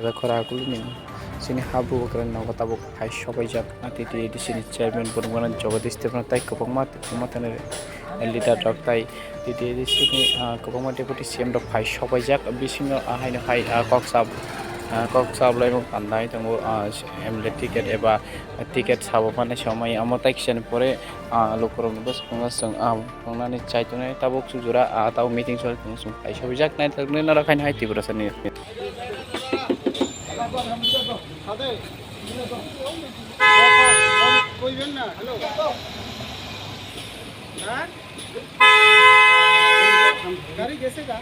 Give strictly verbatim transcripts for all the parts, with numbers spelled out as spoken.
Khora kulu ni sini habu bakra nogo tabuk phai sobaijak, ah, T T A D C ni chairman burung gana Jagadish Debbarma tai kwbangma, kwbangma thani leader rok tai T T A D C ni, ah, kwbangma deputy C M rok phai sobaijak. Bisingo, ah, haino hai, ah, kok sab, ah, kok sab laimung pandai tongo, ah, M L A ticket eba ticket sabo mane somai amo tai kisa ni pore, ah, lukurok ni bwskango chwng, ah, tongnani chai tongnai tabuk sujura, ah, tabuk meeting sori tongo chwng phai sobaijak nai tongnai norok haino hai Tiprasa ni. গাড়ি গেছে গা।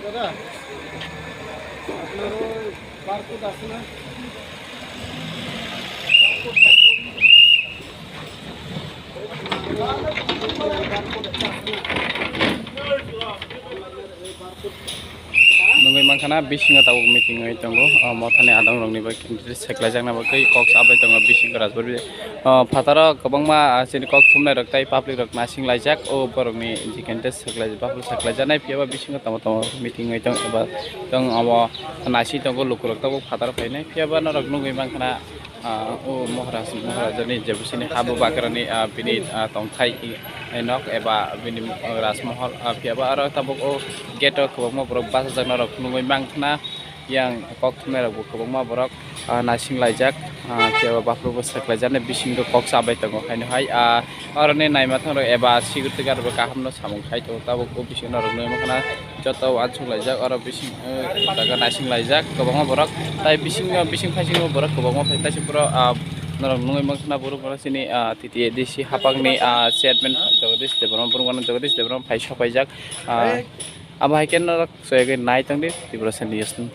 দাদা, আপনার ওই বারকোড আছে না? Nugui mankha na bisingo tabuk meeting oi tongo, o mothani adong rokni bai khe seklaijakna bagwi kok sabai tongo bisingo rajbari. O phataro kwbangma, ah, chini kok thumnai rok tei public rok nasing laijak, o borokni jikente seklai, baphuru seklaijaknai, phiya ba bisingo tamo tamo meeting oi tongo eba tong abo nasing tongo lukurok tabuk phataro phainai, phiya ba norok nugui mankha na. Ah, o Maharaj, Maharajani je bisini habu bakrani, ah, bini, ah, tongthai, eh, nok eba bini, ah, rajmohol, ah, phiya ba aro tabuk o gate o kwbangma borok bachajak norok nugui mankha na, yang kok thumnai rok bo kwbangma borok, ah, nasing laijak, ah, phiya ba baphuru bo seklaijak nai bisingo kok chabai tongo haino hai, ah, oroni naima thang rok eba security guard rok kaham no samung khai tongo tabuk o bisingo norok nugui mankha na. Joto uansuk laijak oro bising, eh, jaga naising laijak kwbangma borok. Tai bisingo, bising phaisingo borok kwbangma phai taisuk puro, ah, norok nugui mankha na borok borok chini, ah, T T A D C hapangni, ah, chairman Jagadish Debbarma, borok mano Jagadish Debbarma phai sopaijak. Ah, abo hai khe norok soyagwi nai tongdi Tiprasa News ni.